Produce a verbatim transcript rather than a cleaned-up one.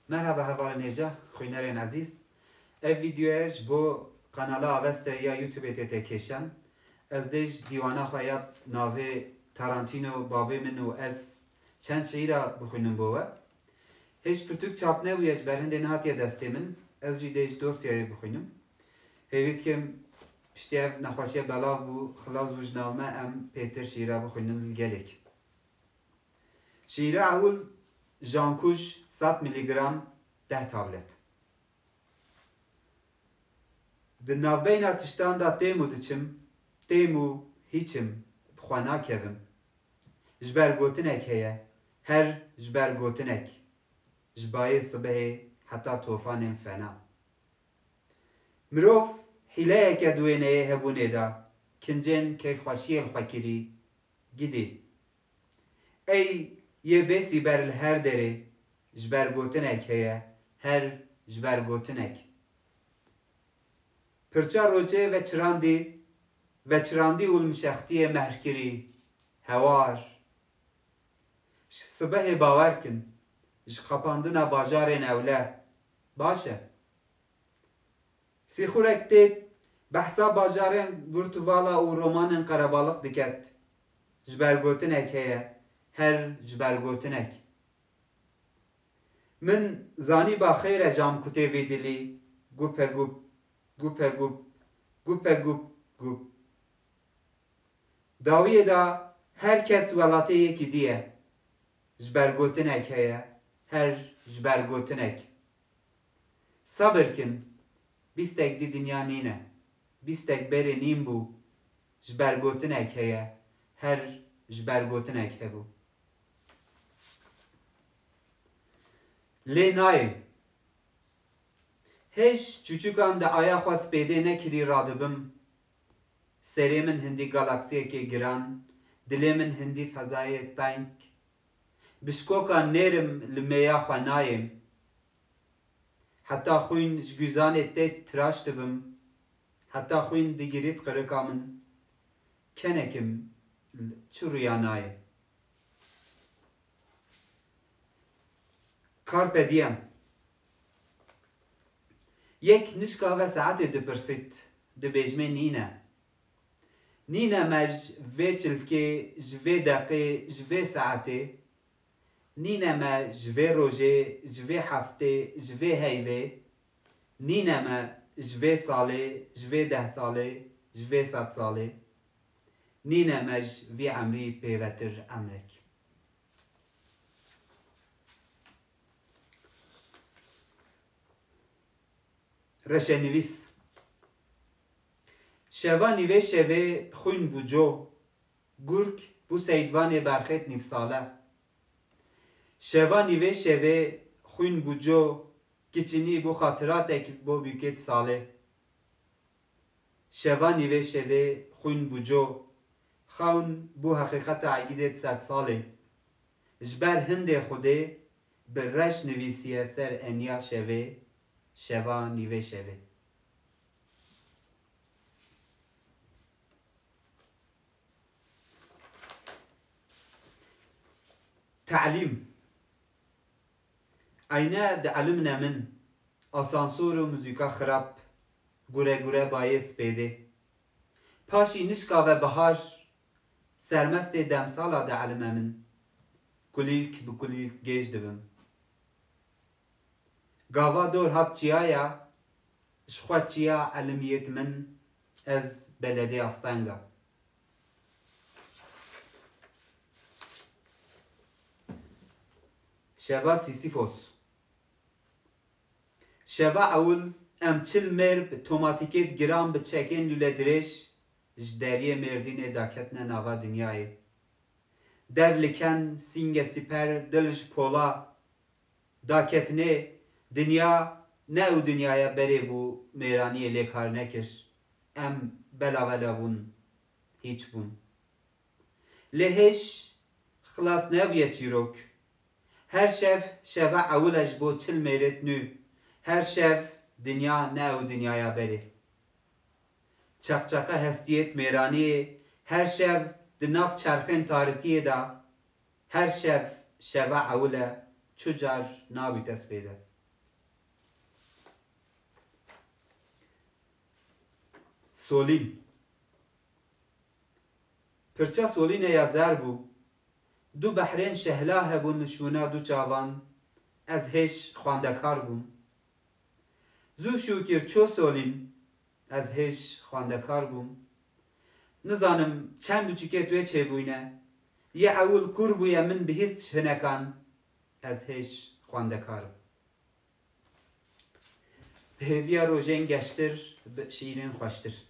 Merhaba hevalên hêja, xwînerên ezîz. Ev vîdeoya ji bo kanala Avesta ya YouTube tê têkêşan. Ez dê ji dîwana xwe ya navê Tarantino, Babê Min û Ez çend şîîra bixwînim bo we. Hêj pirtûk çap nebûye, ji ber hindê nehatiye destê min. Ez jî dê ji dosyayê bixwînim. Hêvî dikim piştî ev nexweşiye belav bû, xilas bû ji nav me, em pêtir şîîra bixwînin li gelek. Şîîra ewil, jankuj sed mîlîgram, deh tablet. Di navbeyna tiştan de têm û diçim, têm û hîçim, bi xwe nakevim. Ji ber gotinek heye, her ji ber gotinek. Ji bayê sibehê heta tofanên fena. Mirov hîleyeke di wêneyê hebûnê de, kincên keyfxweşiyê li xwe kirî, gidî. Ey yê bê sîber li her derê, ji ber gotinek heye, her ji ber gotinek. Pirça rocê veçirandî, veçirandî û li mişextiyê mehr kirî, hewar. Ji sibehê bawer kin, ji xapandina bajarên ewle, baş e. Sîxurek tê behsa bajarên Gurtuvala û romanên qerebalix diket. Ji ber gotinek heye, her ji ber gotinek. Min zanîba xêr e camkutê vê dilî, gupegup, gupegup, gupegup, gup. Dawiyê de her kes welatê yekî dî ye. Ji ber gotinek heye, her ji ber gotinek. Sebir kin, bîstek dî dinya nîne. Bîstek berê nîn bû, ji ber gotinek heye, her ji ber gotinek hebû. Lê nayê. Hêj çûçûkan di aya xwe spêdê nekirî radibim. Serê min hindî galaksiyekê giran, dilê min hindî fezayê teng. Bi şikoka nêrim li mêya xwe nayêm. Heta xwîn ji guzanê tê tiraş dibim. Heta xwîn digirît qirika min. Kenekim çi rûya nayê. Carpe diem. Yek nişka ve saetê dipirsît, dibêjmê nîne. Nîne me ji vê çilkê, ji vê deqê, ji vê saetê. Nîne me ji vê rojê, ji vê heftê, ji vê heyvê. Nîne me ji vê salê, ji vê deh salê, ji vê sed salê. Nîne me ji vî emrî pêvetir emrek. Reşenivîs. Şeva nîvê şevê xwîn bû co, gurk bû seydvanê berxêt nîvsale. Şeva nîvê şevê xwîn bû co, kiçinî bû xatiratek bo bûkêt salê. Şeva nîvê şevê xwîn bû co, xewn bû heqîqeta egîdê di sed salê. Ji ber hindê Xwedê bi reş nivîsiye ser eniya şevê, şeva nîvê şevê. Te'lîm. Eyne dielimne min, asansor û muzîka xirab, gure gure bayê spêdê. Paşî nişka ve bihar, sermestê demsala dielime min. Kulîlk bi kulîlk gêj dibim. Gava dor hat çiyaya, ji xwe çiya elimiyêt min, ez beledê astenga. Şeva Sîsîfos. Şeva ewil em çil mêr bi tomatîkêt giran bi çekên lûledirêj ji deriyê Mêrdînê daketine nava dinyayê. Dev li ken, sînge siper, dil ji pola, daketinê dinya ne ew dinyaya berê bû, mêraniyê lê kar nekir. Em belavela bûn, hîç bûn. Lê hêj xilas nebûye çîrok. Her şev şeva ewil e ji bo çil mêrêt nû. Her şev dinya ne ew dinyaya berê. Çeqçeqa hestiyêt mêraniyê her şev di nav çerxên tarîtiyê de. Her şev şeva ewil e, çu car nabîte spêde. Solîn. Pirça solînê ya zer bû. Du behrên şehla hebûn li şûna du çavan. Ez hêj xwendekar bûm. Zû şûkir ço solîn. Ez hêj xwendekar bûm. Nizanim çend biçûkê tu yê çêbûyne. Yê ewil kûr bûye min bihîst ji hinekan. Ez hêj xwendekar im. Bi hêviya rojên geştir, bi şîîrên xweştir.